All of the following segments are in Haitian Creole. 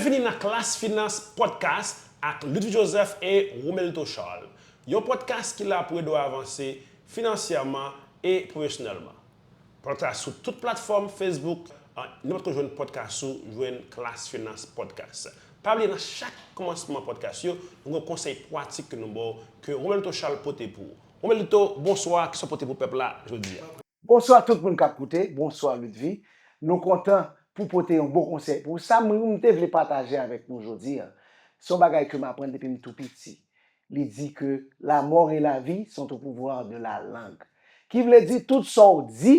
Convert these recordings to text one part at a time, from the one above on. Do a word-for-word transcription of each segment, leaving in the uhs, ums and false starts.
Byenvini nan Klas Finans Podcast ak Ludvie Joseph e Romelto Charles, yon podcast ki la pou ede w avanse finansyèman e pwofesyonèlman. Podcast sou tout platfòm, Facebook, nenpòt kote w jwenn podcast ou, jwenn Klas Finans Podcast. Pa bliye, nan chak kòmansman podcast yo, nou gen konsèy pratik ke nou ba w, ke Romelto Charles pote pou ou. Romelto, bonswa, kisa w pote pou pèp la jodi a? Bonswa tout moun k ap koute, bonswa Ludvie. Nou kontan pou pote yon bon konsèy pou ou. Sa m, m te vle pataje avèk nou jodi a, se yon bagay ke m aprann depi m tou piti. Li di ke la mort et la vie sont au pouvoir de la langue. Ki vle di tout sa w di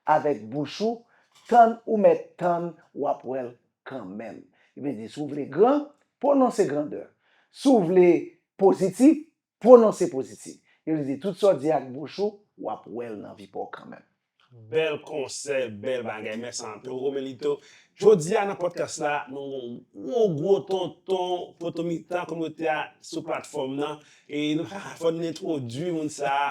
avèk bouch ou, tann ou mèt tann, w ap wè l kanmenm. Li vle di si w vle gran, pwononse grandè. Si w vle pozitif, pwononse pozitif. Li vle di tout sa w di ak bouch ou, w ap wè l nan vi pa w kanmenm. Bèl konsèy, bèl bagay. Mèsi anpil, Romelito. Jodi a nan podcast la, nou gen yon gwo, gwo tonton, poto mitan kominote a sou platfòm nan. E nou, fò nou entwodui moun sa a.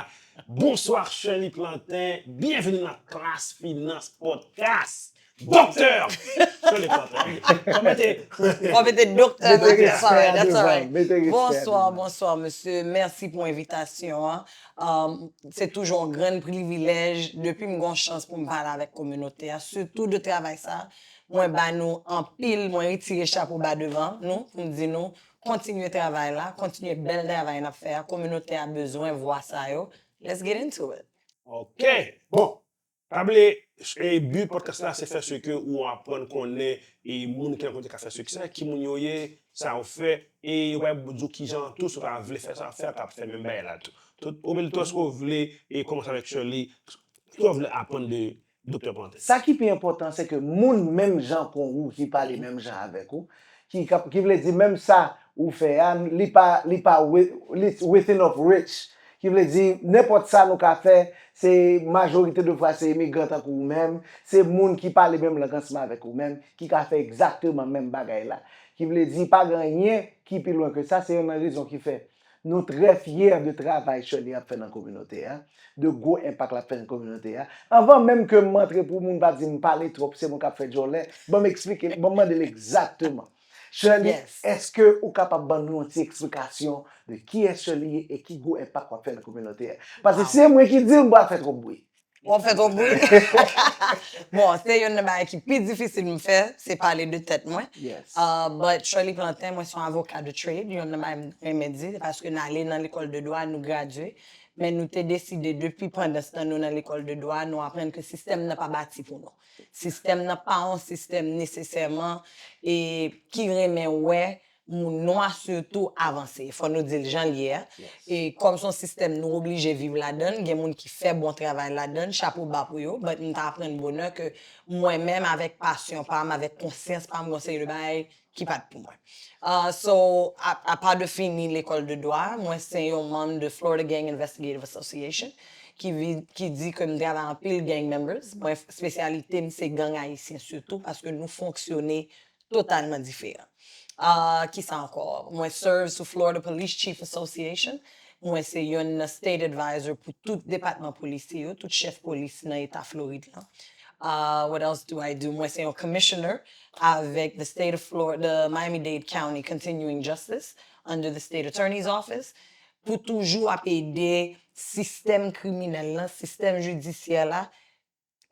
Bonswa, Shirley Plantin. Byenvini nan Klas Finans Podcast. Doktè Shirley Plantin. Fò mete, fò mete doktè nan, that's all right, that's all right. Bonswa, bonswa, mesye. Mèsi pou envitasyon an. Um, se toujou yon grann privilèj depi m gon chans pou m pale avèk kominote a, sitou de travay sa. Mwen ba nou anpil, mwen retire chapo ba devan nou, pou m di nou, kontinye travay la, kontinye bèl travay n ap fè a. Kominote a bezwen vwa sa yo. Let's get into it. Ok. Bon, pa bliye, e, bi podcast la se fè sè ke ou aprann konnen e moun ki nan kominote ka fè siksè, ki moun yo ye, sa yo fè, e yo pa di w kijan tou si w ta vle fè sa, fè, w ka fè menm bagay la tou. Tout, ou menm tou, èske w vle e kòmanse avèk Shirley, sa w vle aprann de Doktè Plantin? Sa ki pi enpòtan, se ke moun menm jan kon ou, ki pale menm jan avèk ou, ki, ki vle di menm sa ou fè a, li pa, li pa, li within of reach. Ki vle di, nenpòt sa nou ka fè, se majorite de fwa se imigran tankou ou menm, se moun ki pale menm lang ansanm avèk ou menm, ki ka fè egzakteman menm bagay la. Ki vle di, pa gen anyen ki pi lwen ke sa, se youn nan rezon ki fè nou trè fyè de travay Shirley ap fè nan kominote a, de gwo enpak l ap fè nan kominote a. Anvan menm ke m antre, pou moun pa di m pale twòp, se mwen k ap fè djòlè, ban m eksplike l, ban m mande l egzakteman. Shirley, èske ou kapab ban nou yon ti eksplikasyon de kiyès Shirley ye e ki gwo enpak w ap fè nan kominote a? Paske si se mwen ki di l, m pral fè twòp bri. W ap fè twòp bri. Bon, se youn nan bagay ki pi difisil m fè, se pale de tèt mwen. Uh, but Shirley Plantin, mwen se yon avoka de trade, youn nan bagay m renmen di, se paske n ale nan lekòl de dwa, nou gradye, men nou te deside depi pandan se tan nou nan lekòl de dwa, nou aprann ke sistèm nan pa bati pou nou. Sistèm nan pa yon sistèm nesesèman e ki renmen wè moun nwa sitou avanse. Fò nou di l jan l ye a. E kòm se yon sistèm nou oblije viv ladan l, gen moun ki fè bon travay ladan l, chapo ba pou yo, but m ta aprann bonè ke mwen menm avèk pasyon pa m, avèk konsyans pa m, gon seri de bagay ki pa t pou mwen. Uh, so, a, apa de fini lekòl de dwa, mwen se yon manm de Florida Gang Investigative Association, ki, vi, ki di ke m travay anpil gang members. Mwen, espesyalite m se gang ayisyen sitou, paske nou fonksyone totalman diferan. Uh, kisa ankò? Mwen serve sou Florida Police Chief Association. Mwen se youn nan state advisor pou tout depatman polisye yo, tout chèf polis nan eta Florid la. Uh, what else do I do? Mwen se yon commissioner avèk the state of Florida, the Miami-Dade County Continuing Justice under the state attorney's office, pou toujou ap ede sistèm kriminèl la, sistèm jidisyè la,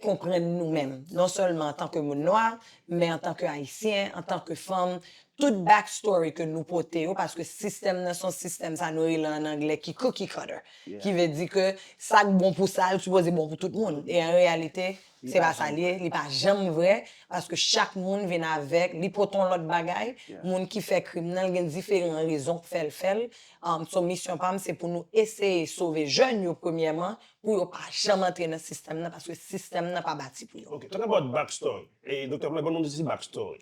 konprann nou menm, non sèlman antanke moun nwa, men antanke ayisyen, antanke fanm, tout backstory ke nou pote yo, paske sistèm nan se yon sistèm, sa nou rele an anglè, ki cookie cutter. Ki vle di ke sa k bon pou sa, l sipoze bon pou tout moun. E an reyalite, se pa sa l ye, li pa janm vrè, paske chak moun vin avèk, li pote yon lòt bagay, moun ki fè krim nan, l gen diferan rezon k fè l fè l. Um, so misyon pa m, se pou nou eseye sove jèn yo premyèman, pou yo pa janm antre nan sistèm nan, paske sistèm nan pa bati pou yo. Ok, talk about backstory. E, Doktè Blanc, ban nou ti backstory.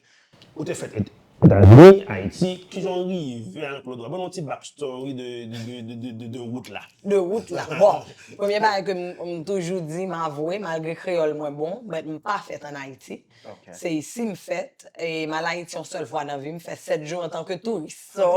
Ou te fèt Etazini, Ayiti, kijan w rive al lekòl dwa? Ban nou ti backstory de, de, de, de, de, de wout la. De wout la. Bon, premye bagay ke m, m toujou di, m avwe, malgre kreyòl mwen bon, but m pa fèt ann Ayiti. Se isi m fèt, e m al Ayiti yon sèl fwa nan vi m, fè sèt jou antanke touris. So,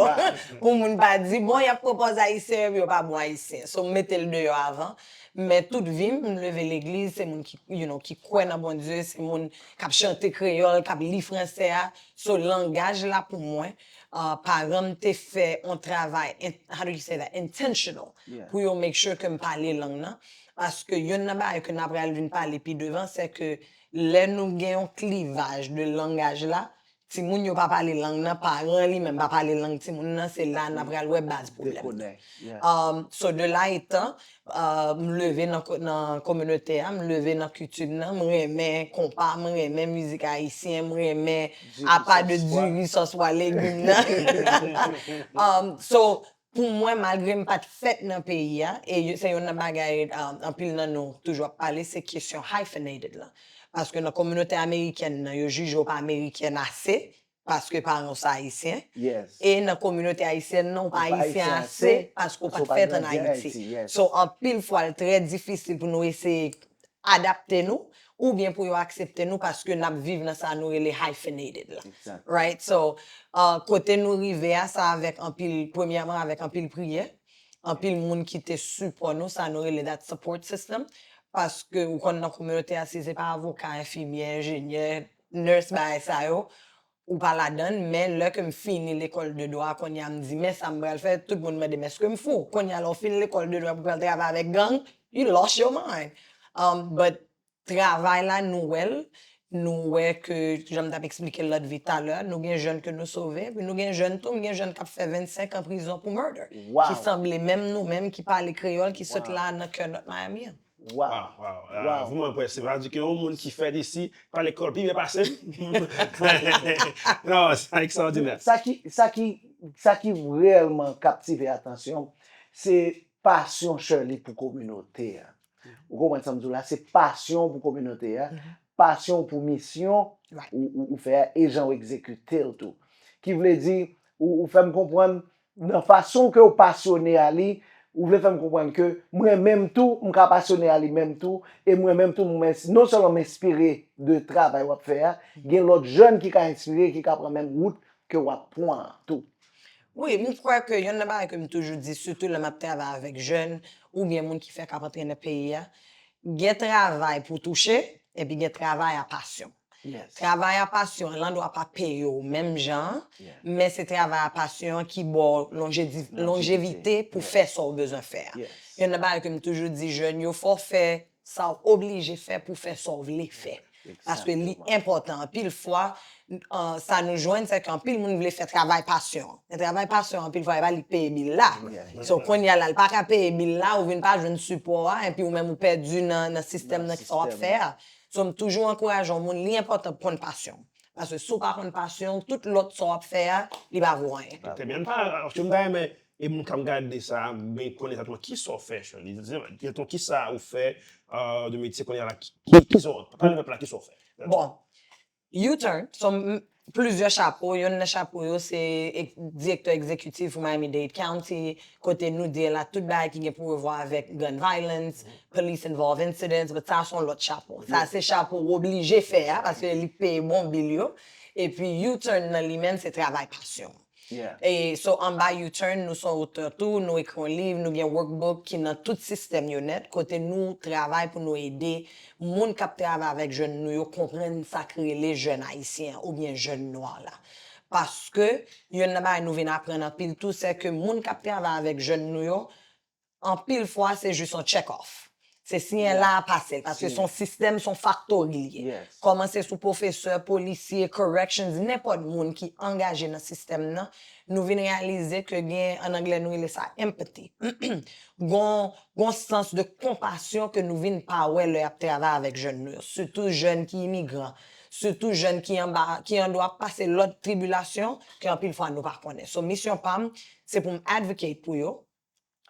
pou moun pa di, bon, y ap pran pòz ayisyen, epi yo pa bon ayisyen. So, m mete l deyò avan. Men tout vi m, m leve legliz, se moun ki, you know, ki kwè nan Bondye, se moun k ap chante kreyòl, k ap li fransè a. So, langaj Laj la pou mwen, uh, paran m te fè yon travay, in- how do you say that, intentional, Yeah. pou yo make sure ke m pale lang nan. Paske yonn nan bagay ke n ap pral vin pale pi devan, se ke lè nou gen yon klivaj de langaj la, timoun yo pa pale lang nan, paran li menm pa pale lang timoun nan, se la n ap pral wè baz pwoblèm nan. Dekonèk. Yeah. Um, so de la etan, uh, m leve nan, ko- nan kominote a, m leve nan kilti m nan, m renmen konpa, m renmen mizik ayisyen, m renmen apa de diri sòs pwa legim nan. Um, so, pou mwen, malgre m pa t fèt nan peyi a, e yo- se youn nan bagay um, anpil nan nou toujou ap pale, se kesyon hyphenated la. Paske nan kominote amerikèn nan, yo jije w pa amerikèn ase, paske paran w se ayisyen. Yes. E nan kominote ayisyèn nan, ou pa Ou pa ayisyen ayisyen ase, ase, paske ou pa paske t ou pa fèt an grandi Ayiti. Ayiti, yes. So, anpil fwa, l trè difisil pou nou eseye adapte nou, oubyen pou yo aksepte nou, paske n ap viv nan sa nou rele hyphenated la. Exact. Right? So, uh, kote nou rive a, sa avèk anpil, premyèman avèk anpil priyè, anpil moun ki te sipò nou, sa nou rele that support system, paske ou konn nan kominote a, si se pa avoka, enfimyè, enjenyè, nurse, bagay sa yo, ou pa ladann, men lè ke m fini lekòl de dwa, kounye a m di, men sa m pral fè, tout moun mande m, èske m fou? Kounye a, lè w fin lekòl de dwa pou pral travay avèk gang, you lost your mind. Um, but travay la, nou wè l, nou wè ke, jan m t ap eksplike lòt vi talè, nou gen jèn ke nou sove, epi nou gen jèn tou, m gen jèn k ap fè vennsenk an prizon pou murder, Wow. ki sanble menm nou menm, ki pale kreyòl, ki sot Wow. la nan kè North Miami an. Wow. Wow, wow. Wow. Vreman enpresyonan. Sa vle di ke yon moun ki fèt isi, pa lekòl pi byen pase m. Non, sa ekstraòdinè. Sa ki, sa ki, sa ki reyèlman kaptive atansyon m, se pasyon Shirley pou kominote a. Ou konprann sa m di w la? Se pasyon pou kominote a, pasyon pou misyon Right. ou, ou, ou fè a, e jan w egzekite l tou. Ki vle di, ou, ou fè m konprann, nan fason ke w pasyone a li, ou vle fè m konprann ke mwen menm tou, m ka pasyone a li menm tou, e mwen menm tou, mwen, non sèlman m enspire de travay w ap fè a, gen lòt jèn ki ka enspire, ki ka pran menm wout ke w ap pran an tou. Wi, m kwè ke yonn nan bagay ke m toujou di, sitou lè m ap travay avèk jèn oubyen moun ki fèk ap antre nan peyi a, gen travay pou touche, epi gen travay a pasyon. Yes. Travay a pasyon, landwa pa peye w menm jan, Yeah. men se travay a pasyon ki ba w lonjedi- Lonjevite. Lonjevite pou Yeah. fè sa w bezwen fè a. Yes. Yonn nan bagay ke m toujou di jèn yo, fò w fè sa w oblije fè pou fè sa w vle fè. Paske li Exactement. Enpòtan. Anpil fwa, uh, sa nou jwenn, se ke anpil moun vle fè travay pasyon. Men travay pasyon, anpil fwa, e pa li k peye bil la. Yeah, yeah. So, kounye a la, l pa ka peye bil la, ou vin pa jwenn sipò a, epi ou menm ou pèdi nan, nan sistèm Nan nan ki sa w ap sistèm fè nan. a. So, m toujou ankouraje yon moun, li enpòtan pou konn pasyon. Paske si w pa konn pasyon, tout lòt sa w ap fè a, li pa vo anyen. Trè byen. Pa, paske m ta renmen, e moun k ap gade sa, men konnen egzakteman ki sa w fè, Shirley. Egzakteman, ki sa ou fè, euh, de metye kounye a la, ki, ki, ki sa w, pale pèp la, ki sa w fè. Bon, U-Turn, son m- plizyè chapo, yonn nan chapo yo se ek- direktè egzekitif pou Miami-Dade County, kote nou deal a tout bagay ki gen pou wè avèk gun violence, police involved incidents, but sa se yon lòt chapo. Sa se chapo w oblije fè a, paske li peye bon bil yo. Epi U-Turn nan li menm se travay pasyon. Yeah. E so anba U-Turn, nou se yon otè tou, nou ekri yon liv, nou gen workbook ki nan tout sistèm yo nèt, kote nou travay pou nou ede moun k ap travay avèk jèn nou yo konprann sa k rele jèn ayisyen an oubyen jèn nwa la. Paske yonn nan bagay nou vin aprann anpil tou, se ke moun k ap travay avèk jèn nou yo, anpil fwa se jis yon check off. Se siyen la a pase l, paske se yon sistèm, se yon faktori li ye. Yes. Kòmanse sou pwofesè, polisye, corrections, nenpòt moun ki angaje nan sistèm nan, nou vin reyalize ke gen, an anglè nou rele sa empathy. Gon, gon sans de konpasyon ke nou vin pa wè lè y ap travay avèk jèn nou yo. Sitou jèn ki imigran, sitou jèn ki anba, ki andwa ap pase lòt tribilasyon ke anpil fwa nou pa konnen. So, misyon pa m, se pou m advocate pou yo,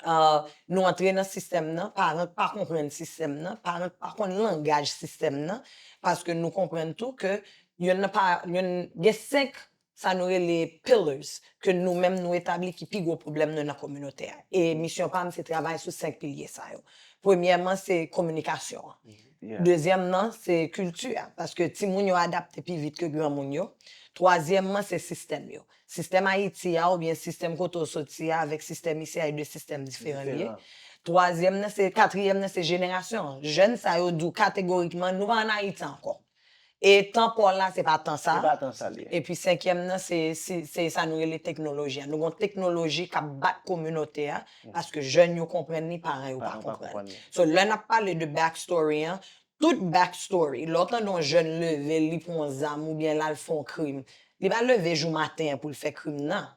uh, nou antre nan sistèm nan, paran k pa konprann sistèm nan, paran k pa konn langaj sistèm nan, paske nou konprann tou ke yonn nan pa, yonn, gen senk sa nou rele pillars ke nou menm nou etabli ki pi gwo pwoblèm nou nan kominote a. E misyon pa m se travay sou senk pilye sa yo. Premyèman, se kominikasyon an. Yeah. Dezyèmman, se kilti a, paske timoun yo adapte pi vit ke granmoun yo. Twazyèmman, se sistèm yo. Sistèm Ayiti a oubyen sistèm kote w soti a avèk sistèm isi a, e de sistèm diferan li ye. Diferan. Twazyèm nan, se, katriyèm nan, se jenerasyon an. Jèn sa yo di w kategorikman, nou pa ann Ayiti ankò. E tan pa w la, se pa tan sa. Se pa tan sa li ye. Epi senkyèm nan, se, se, se sa nou rele teknoloji a. Nou gen yon teknoloji k ap bat kominote a, paske jèn yo konprann li, paran yo pa Paran yo pa konprann. konprann li. So, lè n ap pale de backstory an, tout backstory, lè w tande yon jèn leve, li pran yon zam oubyen l al fè yon krim, li pa leve jou maten an pou l fè krim nan.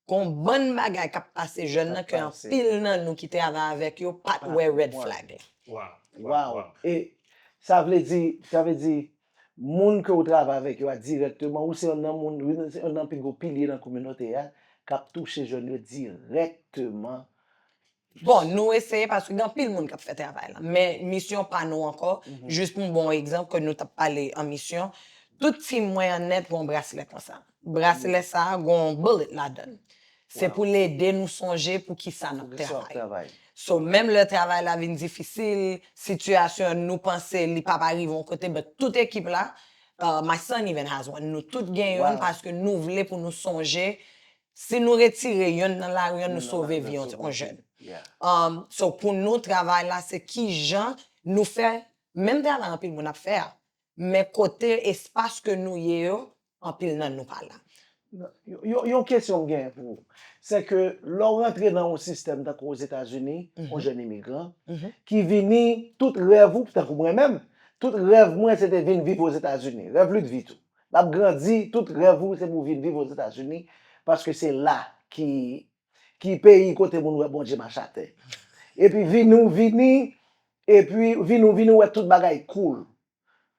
Gon bann bagay k ap pase jèn nan ke anpil nan nou ki travay avèk yo pa t wè red flag. Wow. Wow. E sa vle di, sa vle di, moun ke w travay avèk yo a dirèkteman, ou se youn nan moun, ou se youn nan pi gwo pilye nan kominote a, k ap touche jèn yo dirèkteman. Bon, nou eseye paske gen anpil moun k ap fè travay la. Men misyon pa nou ankò, jis pou m bon egzanp ke nou t ap pale an misyon, tout tim mwen an nèt gen yon braslè konsa. Braslè sa a gen yon bullet ladan l. Se pou l ede nou sonje pou ki sa n ap Pou ki sa w ap travay. Travay. So, menm lè travay la vin difisil, sitiyasyon nou panse li pa pa rive yon kote, but tout ekip la, uh, my son even has one, nou tout gen youn Wow. Paske nou vle pou nou sonje, si nou retire youn nan lari an, nou sove vi yon yon jèn. Yeah. Um, so, pou nou, travay la, se ki jan nou fè, menm travay anpil moun ap fè a, men kote espas ke nou ye yo, anpil nan nou pa la. Yon, yon, yon kesyon m gen pou ou, se ke lè w rantre nan yon sistèm tankou Ozetazini, yon jèn imigran, ki vini, tout rèv ou, tankou mwen menm, tout rèv mwen se te vin viv Ozetazini, rèv Ludvie tou. L ap grandi, tout rèv ou se pou w vin viv Ozetazini, paske se la ki, ki peyi kote moun wè Bondye mache atè. Epi vini, w vini, epi vini, w vini, w wè tout bagay cool.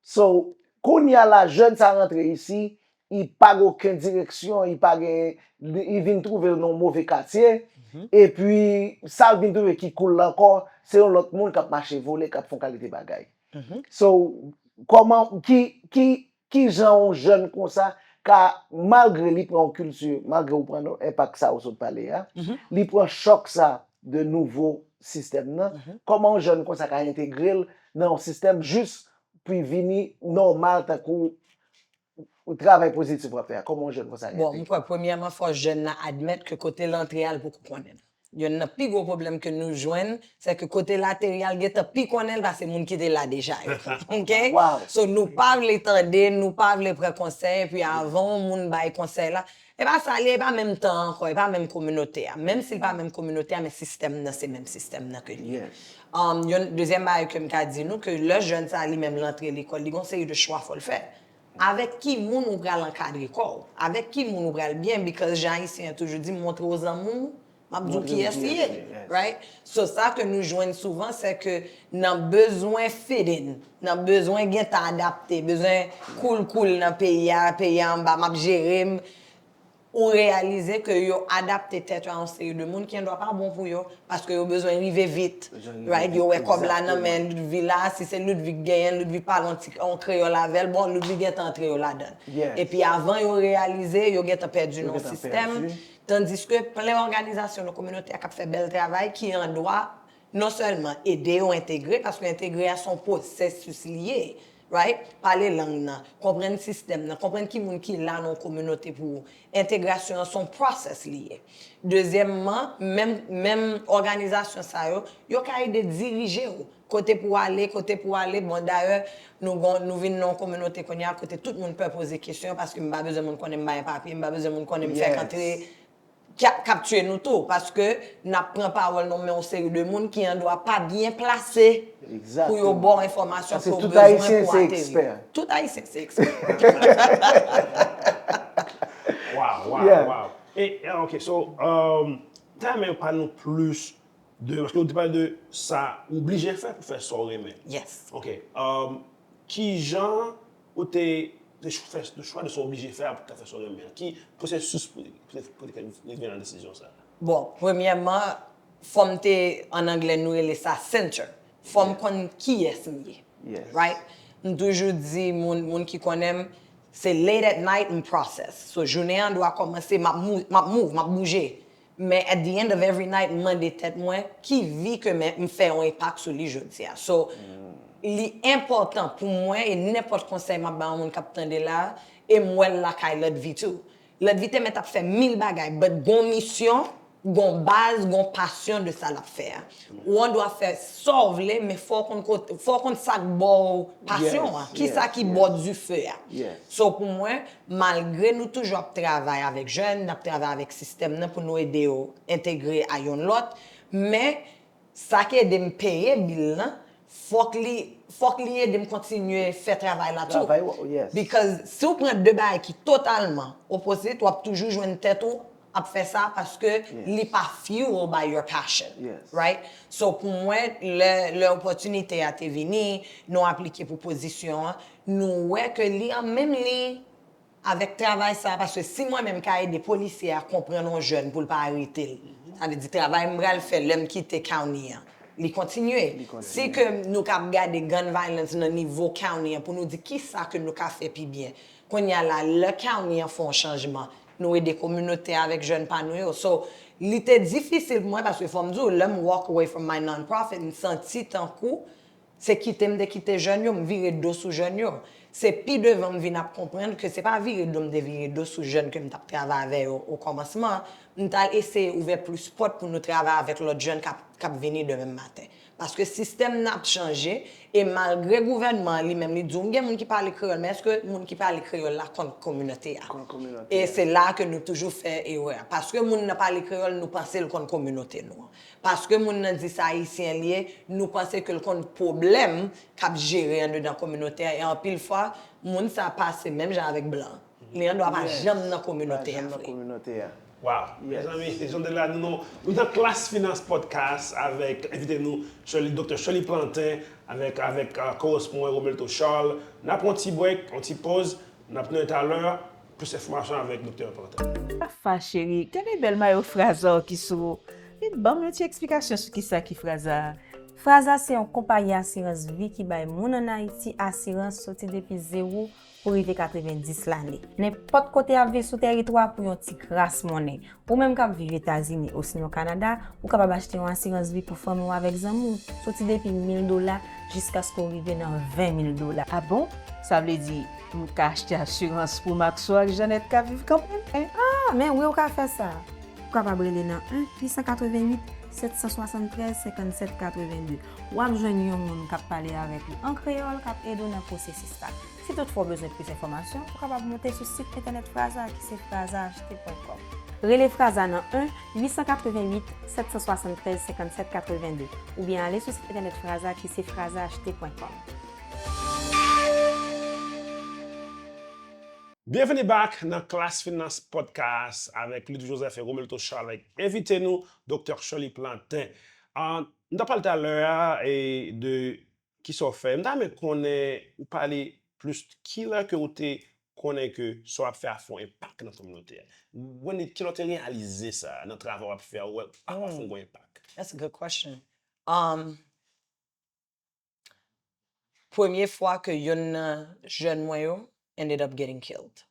So, kounye a la, jèn sa rantre isi, li pa gen okenn direksyon, li pa gen, li vin twouve l nan yon move katye, epi sa l vin twouve ki cool la ankò, se yon lòt moun k ap mache vole, k ap fè yon kalite bagay. So, kòman, ki, ki, ki jan yon jèn konsa ka, malgre li pran yon kilti, malgre ou pran enpak sa ou sot pale a, li pran chòk sa de nouvo sistèm nan, kòman yon jèn konsa ka entegre l nan yon sistèm jis pou l vini nòmal tankou travay pozitif w ap fè a? Kòman yon jèn konsa ka Bon, m entegre? Kwè, premyèman, fò jèn nan admèt ke kote l antre a, l poko konnen l. Youn nan pi gwo pwoblèm ke nou jwenn, se ke kote l ateri a, l gentan pi konnen l pase moun ki te la deja yo. Ok? Wow. So, nou pa vle tande, nou pa vle pran konsèy, epi avan yon moun bay konsèy la, e pa sa li ye, e pa menm tan ankò, e pa menm kominote a. Menm si l pa menm kominote a, men sistèm nan, se menm sistèm nan ke li ye. Yes. Um, yon dezyèm bagay ke m ka di nou, ke lè jèn sa li menm l antre lekòl, li gon seri de chwa fò l fè. Avèk ki moun ou pral ankadre kò w? Avèk ki moun ou pral byen? Because jan ayisyen an toujou di, montre w zanmi w, m ap di w Montre w kiyès li ye. Yes. Right? So sa ke nou jwenn souvan, se ke nan bezwen fit in, nan bezwen gentan adapte, bezwen cool cool nan peyi a, peyi a anba, m ap jere m, ou reyalize ke yo adapte tèt yo a yon seri de moun ki andwa pa bon pou yo, paske yo bezwen rive vit, Bezwen rive right? vit, Yo wè kòb la nan egzakteman. Men Ludvie la, si se Ludvie k genyen l, Ludvie pale yon ti, yon kreyòl avè l, bon, Ludvie gentan antre yo ladan. Yes. Epi avan yo reyalize, yo gentan pèdi Yo nan yon gentan sistèm, pèdi. Tandiske plen òganizasyon nan kominote a k ap fè bèl travay ki andwa non sèlman ede yo entegre, paske entegre a se yon pwosesis li ye, right? Pale lang nan, konprann sistèm nan, konprann ki moun ki la nan yon kominote pou ou. Entegrasyon an se yon process li ye. Dezyèmman, menm, menm òganizasyon sa yo, yo ka ede dirije w. Kote pou w ale, kote pou w ale. Bon, dayè, nou gon, nou vin nan yon kominote kounye a kote tout moun pè poze kesyon paske m pa bezwen moun konnen m bay papye, m pa bezwen moun konnen m fèk Yes. antre. K ap, k ap tiye nou tou, paske n ap pran pawòl nan men yon seri de moun ki andwa pa byen plase Exactement. Pou yo ba w enfòmasyon Paske ke w tout bezwen Ayisyen pou se ateri. Ekspè. Tout Ayisyen se ekspè. Wow, wow, Yeah. Wow. E, e, ok, so, um, ta renmen pa nou plis de, paske ou te pale de sa ou oblije fè pou fè sa ou renmen. Yes. Ok, um, ki jan ou te, te ch- fè le chwa de sa ou oblije fè pou ka fè sa ou renmen? Ki pwosesis pou, pou, pou te rive nan desizyon sa? Bon, premyèman, fò m te, an anglè, nou rele sa center. Fò m konn kiyès m ye. Yes. Right? M toujou di moun, moun ki konnen m, se late at night m process. So, jounen an dwa kòmanse, m ap mou- m ap move, m ap bouje. Men at the end of every night, m mande tèt mwen, ki vi ke men m fè yon enpak sou li jodi a. So, li enpòtan pou mwen, e nenpòt konsèy m ap ba yon moun k ap tande la, e m wè l lakay Ludvie tou. Ludvie te mèt ap fè mil bagay, but gon misyon, gon baz, gon pasyon de sa l ap fè a. Ou an dwa fè sa w vle, men fò w konn kote, fò w konn sa k ba w pasyon an. Kisa ki ba w dife a. So pou mwen, malgre nou toujou ap travay avèk jèn, n ap travay avèk sistèm nan pou nou ede yo entegre a yonn lòt, men sa k ede m peye bil lan, fòk li, fòk li ede m kontinye fè travay la tou. Because si w pran de bagay ki totalman opposite, w ap toujou jwenn tèt ou ap fè sa paske li pa fueled by your passion, right? So pou mwen, lè, lè opòtinite a te vini, nou aplike pou pozisyon an, nou wè ke li an menm liy avèk travay sa, paske si mwen menm ka ede polisye a konprann yon jèn pou l pa arete l, sa vle di travay m pral fè lè m kite county an, li kontinye. Si ke nou ka ap gade gun violence nan nivo county an pou nou di kisa ke nou ka fè pi byen. Kounye a la, lè county an fè yon chanjman, nou ede kominote a avèk jèn pa nou yo. So, li te difisil pou mwen paske fò m di w, lè m walk away from my non-profit, m santi tankou se kite m te kite jèn yo, m vire do sou jèn yo. Se pi devan m vin ap konprann ke se pa vire do m te vire do sou jèn ke m t ap travay avè yo o kòmansman. M t al eseye ouvè plis pòt pou nou travay avèk lòt jèn k ap, k ap vini demen maten. Paske sistèm nan ap chanje, e malgre gouvènman an li menm li di w gen moun ki pale kreyòl, men èske moun ki pale kreyòl la konn kominote a? E se la ke nou toujou fè erè a. Paske moun nan pale kreyòl, nou panse l konn kominote nou an. Paske moun nan di se ayisyen l ye, nou panse ke l konn pwoblèm k ap jere anndedan kominote a. E anpil fwa, moun sa pase menm jan avèk blan. Li andwa pa janm nan kominote a vre. Wow. Mezanmi, jan de la nou, nou nan Klas Finans Podcast avèk envite nou, Shirley, Doktè Shirley Plantin, avèk, avèk uh, co-host mwen, Romelto Charles. N ap yon ti break, yon ti poz. N ap tounen talè, plis enfòmasyon avèk Doktè Plantin. Fafa cheri, gade bèl mayo Fraza w ki sou ou. Vin ban m yon ti eksplikasyon sou kisa ki Fraza a. Fraza se yon konpayi asirans vi ki bay moun ann Ayiti asirans soti depi zewo pou rive katrevenndis lane. Nenpòt kote y ap viv sou tèritwa pou yon ti kras monnen. Ou menm k ap viv Etazini osinon Kanada, ou kapab achte yon asirans vi pou fanmi w avèk zanmi w, soti depi mil dola jiskaske w rive nan ven mil dola. A bon? Sa vle di, m ka achte asirans pou Maxo ak Jeannette k ap viv kanpay? Ah, men wi, ou ka fè sa! Ou kapab rele nan en, uit san katrevenn uit, sèt san swasanntrèz, senkannsèt katrevenndez. W ap jwenn yon moun k ap pale avèk ou an kreyòl k ap ede w nan pwosesis la. Si toutfwa w bezwen plis enfòmasyon, ou kapab monte sou sit entènèt Fraza a ki se fraza achte pwen kòm. Rele Fraza nan en, uit san katrevenn uit, sèt san swasanntrèz, senkannsèt katrevenndez oubyen ale sou sit entènèt Fraza a ki se fraza achte pwen kòm. Byenvini back nan Klas Finans Podcast avèk Ludo Joseph e Romelto Charles avèk envite nou, Doktè Shirley Plantin. Ah, nou t ap pale talè a e de kisa w fè. M ta renmen konnen ou pale plis kilè ke ou te konnen ke sa w ap fè a fè yon enpak nan kominote a. When it, kilè w te reyalize sa nan travay w ap fè a, ou wè a ap fè yon enpak. That's a good question. Um, premye fwa ke yonn nan jèn mwen yo ended up getting killed.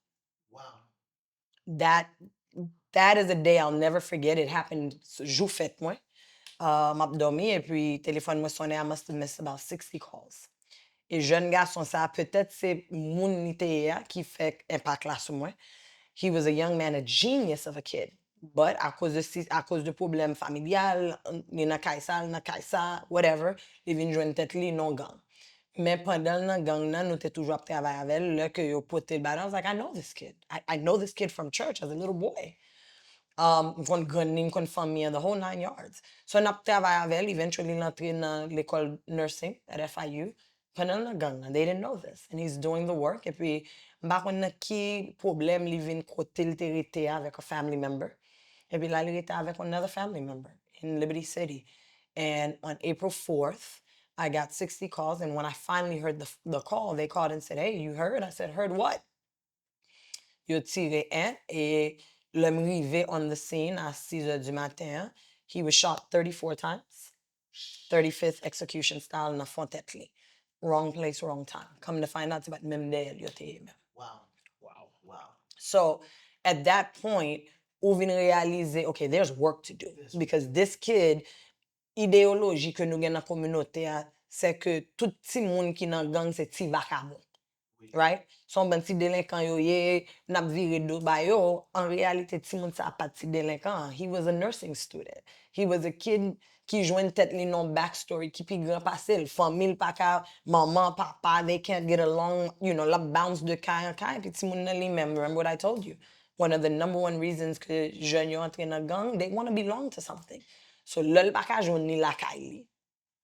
That that is a day I'll never forget. It happened jou fèt mwen. Uh, m ap dòmi epi telefòn mwen sonnen. I must have missed about sixty calls. E jèn gason sa, petèt se moun li te ye a ki fè enpak la sou mwen. He was a young man, a genius of a kid. But akoz de, akoz de pwoblèm familyal, li nan kay sa, li nan kay sa, whatever, li vin jwenn tèt li nan gang. Men pandan l nan gang nan, nou te toujou ap travay avè l. Lè ke yo pote l ba nou, I was like, I know this kid. I, I know this kid from church as a little boy. Um, m konn grann li, m konn fanmi an, the whole nine yards. So n ap travay avè l, eventually l antre nan lekòl nursing at F I U. Pandan l nan gang nan, they didn't know this. And he's doing the work. Epi, m pa konn nan ki pwoblèm li vin kote l te rete avèk a family member. Epi la, li rete avèk another family member in Liberty City. And on April fourth, I got sixty calls, and when I finally heard the, the call, they called and said, "Hey, you heard?" I said, "Heard what?" Yo tire en, e lè m rive on the scene a six heures du matin, he was shot thirty-four times, thirty-fifth execution style nan fon tèt li. Wrong place, wrong time. Come to find out, se pa t menm dèyè l yo te ye menm. So, at that point, ou vin reyalize, okay, there's work to do. Because this kid, ideyoloji ke nou gen nan kominote a, se ke tout timoun ki nan gang se ti vakabon. Right? Se yon bann ti delenkan yo ye, n ap vire do ba yo. An reyalite, timoun sa a pa t ti delenkan. He was a nursing student. He was a kid ki jwenn tèt li nan yon backstory ki pi gran pase l. Fanmi l pa ka, manman, papa, they can't get along, you know, l ap bounce de kay an kay, epi timoun nan li menm, remember what I told you. One of the number one reasons ke jèn yo antre nan gang, they wanna belong to something. So, lè l pa ka jwenn li lakay li,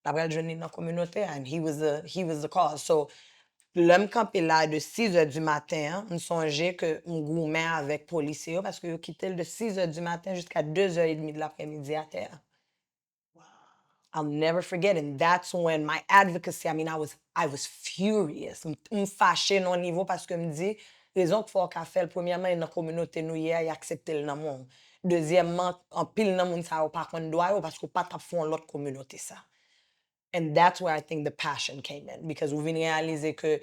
l ap al jwenn li nan kominote a, and he was the, he was the cause. So, lè m kanpe la de sis heures du matin an, m sonje ke m goumen avèk polisye yo, paske yo kite l de sis heures du matin jusqu'à deux heures et demie de l'après-midi atè a. I'll never forget, and that's when my advocacy, I mean, I was, I was furious. M, m fache nan yon nivo paske m di, rezon k fè w ka fè l, premyèman, e nan kominote nou ye a, y aksepte l nan men w. Dezyèmman, anpil nan moun sa yo pa konn dwa yo paske w pa t ap fè yon lòt kominote sa. And that's where I think the passion came in, because ou vin reyalize ke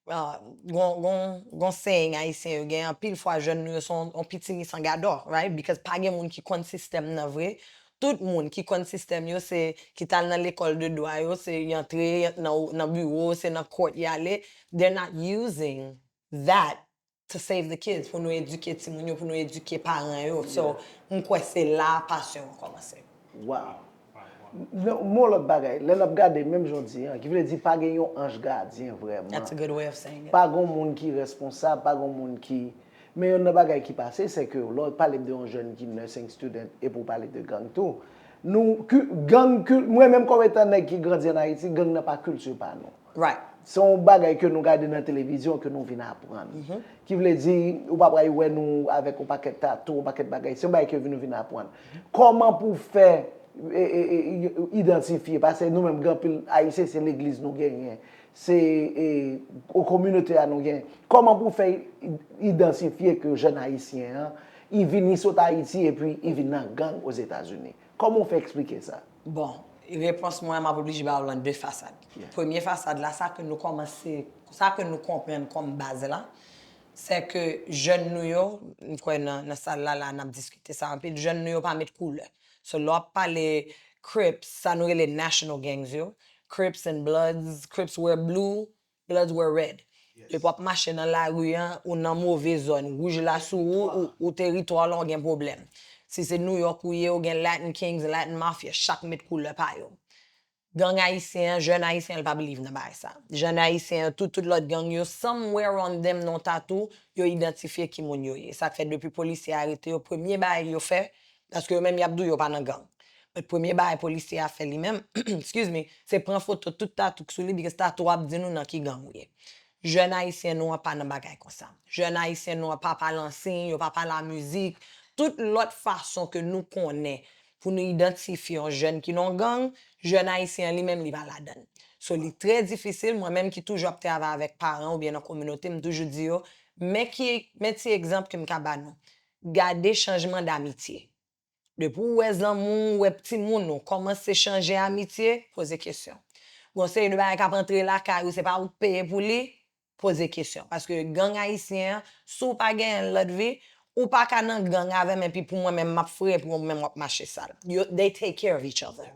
uh, gon, gon, gon saying ayisyen yo gen, anpil fwa jèn nou yo se yon, yon pitimi san gadò, right? Because pa gen moun ki konn sistèm nan vre. Tout moun ki konn sistèm yo se ki t al nan lekòl de dwa yo, se y antre nan, nan biwo, se nan court y ale. They're not using that to save the kids, pou nou edike timoun yo, pou nou edike paran yo. So, m kwè se la pasyon an kòmanse. Wow. Non, men yon lòt bagay, lè n ap gade, menm jan w di an, ki vle di pa gen yon anj gadyen vrèman. That's a good way of saying it. Pa gen moun ki responsab, pa gen moun ki. Men yonn nan bagay ki pase, se ke lè w pale de yon jèn ki nursing student epi w pale de gang tou. Nou, gang, mwen menm kòm etan nèg ki grandi ann Ayiti, gang nan pa kilti pa nou. Right. Se yon bagay ke nou gade nan televizyon ke nou vin aprann. Ki vle di, ou pa pral wè nou avèk yon pakèt tatou, yon pakèt bagay. Se yon bagay ke nou vin aprann. Kòman pou fè e, e, e, idantifye, paske nou menm gen anpil Ayisyen, se legliz nou genyen, se e, o kominote a nou genyen. Kòman pou fè i- idantifye ke jèn Ayisyen an, i vini sot Ayiti epi i vin nan gang Ozetazini? Kòman w fè eksplike sa? Bon, repons mwen, m ap oblije ba w lan de fasad. Premye fasad la, sa ke nou kòmanse, sa ke nou konprann kòm baz la, se ke jèn nou yo, m kwè nan, nan sal la, la, n ap diskite sa anpil, jèn nou yo pa met koulè. So, lè w ap pale Crips, sa nou rele national gangs yo, Crips and Bloods, Crips wear blue, Bloods wear red. Depi w ap mache nan lari an, ou nan move zòn, wouj la sou ou, ou, ou teritwa la, w gen pwoblèm. Si se New York ou ye, ou gen Latin Kings, Latin Mafia, chak met koulè pa yo. Gang ayisyen an, jèn ayisyen an, li pa believe nan bagay sa. Jèn ayisyen an, tout, tout lòt gang yo, somewhere on them, nan tatou, yo idantifye ki moun yo ye. Sa k fè depi polisye arete yo, premye bagay yo fè, paske yo menm y ap di w yo pa nan gang. But premye bagay polisye a fè li menm, excuse me, se pran foto tout tatou k sou li, because tatou ap di nou nan ki gang ou ye. Jèn ayisyen nou an pa nan bagay konsa. Jèn ayisyen nou an pa pale ansiy, yo pa pale a mizik. Tout lòt fason ke nou konnen pou nou idantifye yon jèn ki nan gang, jèn ayisyen an li menm li pa ladan l. So, li trè difisil, mwen menm ki toujou ap travay avèk paran oubyen nan kominote, m toujou di yo, men ki, men ti egzanp ke m ka ba nou. Gade chanjman damitye. Depi w wè zanmi w, w wè timoun ou kòmanse chanje amitye, poze kesyon. Gon seri de bagay k ap antre lakay ou, se pa ou k peye pou li, poze kesyon. Paske gang ayisyen an, si w pa genyen lòt vi, ou pa ka nan gang avè m epi pou mwen menm m ap fre epi ou menm w ap mache sal. Yo, they take care of each other.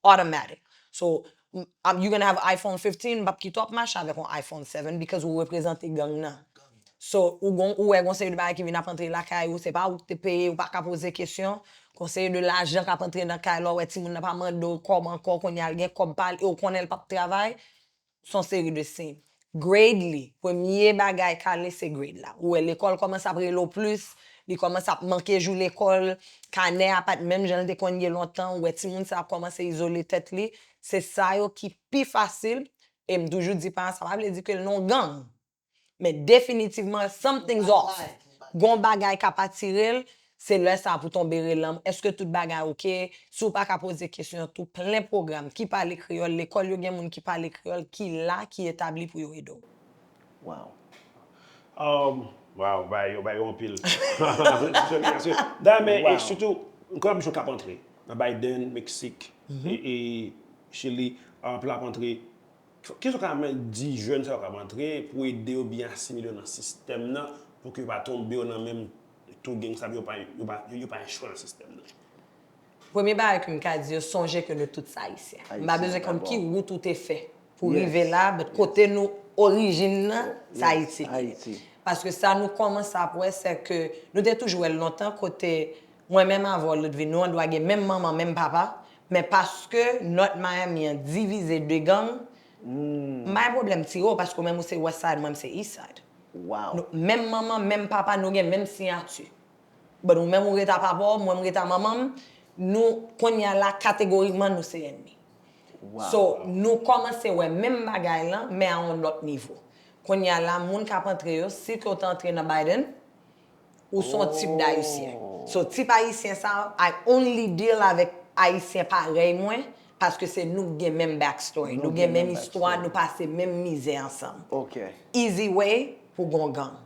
Automatic. So, m- I'm- you gonna have iPhone fifteen, m p ap kite w ap mache avèk yon iPhone seven because ou reprezante gang nan. So, ou gon, ou wè gon seri de bagay ki vin ap antre lakay ou, se pa ou ki te peye, ou pa ka poze kesyon. Gon seri de lajan k ap antre nan kay la, ou wè timoun nan pa mande w kòb ankò, kounye a l gen kòb pa l, e ou konnen l p ap travay. Se yon seri de siy. Grade li, premye bagay k ale se grade la. Ou wè lekòl kòmanse ap rele w plis, li kòmanse ap manke jou lekòl, kanè a pa t menm jan l te konn ye lontan, ou wè timoun sa ap kòmanse izole tèt li. Se sa yo ki pi fasil, e m toujou di paran sa pa vle di ke l nan yon gang. Men definitivman, something's off. Gon bagay k ap atire l, se lè sa pou tonbe rele m. Èske tout bagay oke? Si w pa ka poze kesyon tou, plen pwogram ki pale kreyòl, lekòl yo gen moun ki pale kreyòl, ki la, ki etabli pou yo ede w. Wow. Um, wow, bay yo, bay yo anpil. Dayè, men, e sitou, m konnen ap jwenn k ap antre nan Biden, Meksik, e, e Chili, anpil ap antre. Kisa w ka di jèn sa yo k ap antre pou ede yo byen asimile yo nan sistèm nan, pou ke yo pa tonbe yo nan menm tou gang sa, yo pa, yo pa, yo pa echwe nan sistèm nan? Premye bagay ke m ka di yo, sonje ke nou tout se Ayisyen. M pa bezwen konn ki wout ou te fè pou rive la, but kote nou, orijin nan, se Ayiti li ye. Paske sa nou kòmanse ap wè, se ke nou te toujou wè l lontan kote mwen menm avè w, Ludvie, nou andwa gen menm manman, menm papa, men paske North Miami an divize de gang, m pa gen pwoblèm tire w paske ou menm ou se West Side, mwen m se East Side. Nou, menm manman, menm papa, nou gen menm siyati. But ou menm ou ret a papa w, mwen m ret a manman m, nou, kounye a la, kategorikman, nou se ènmi. So, nou kòmanse wè menm bagay lan, men a yon lòt nivo. Kounye a la, moun k ap antre yo, si ke w te antre nan Biden, ou se yon tip d Ayisyen. So, tip Ayisyen sa, I only deal avèk Ayisyen parèy mwen, paske se nou k gen menm backstory, nou gen menm istwa, nou pase menm mizè ansanm. Easy way pou gon gang.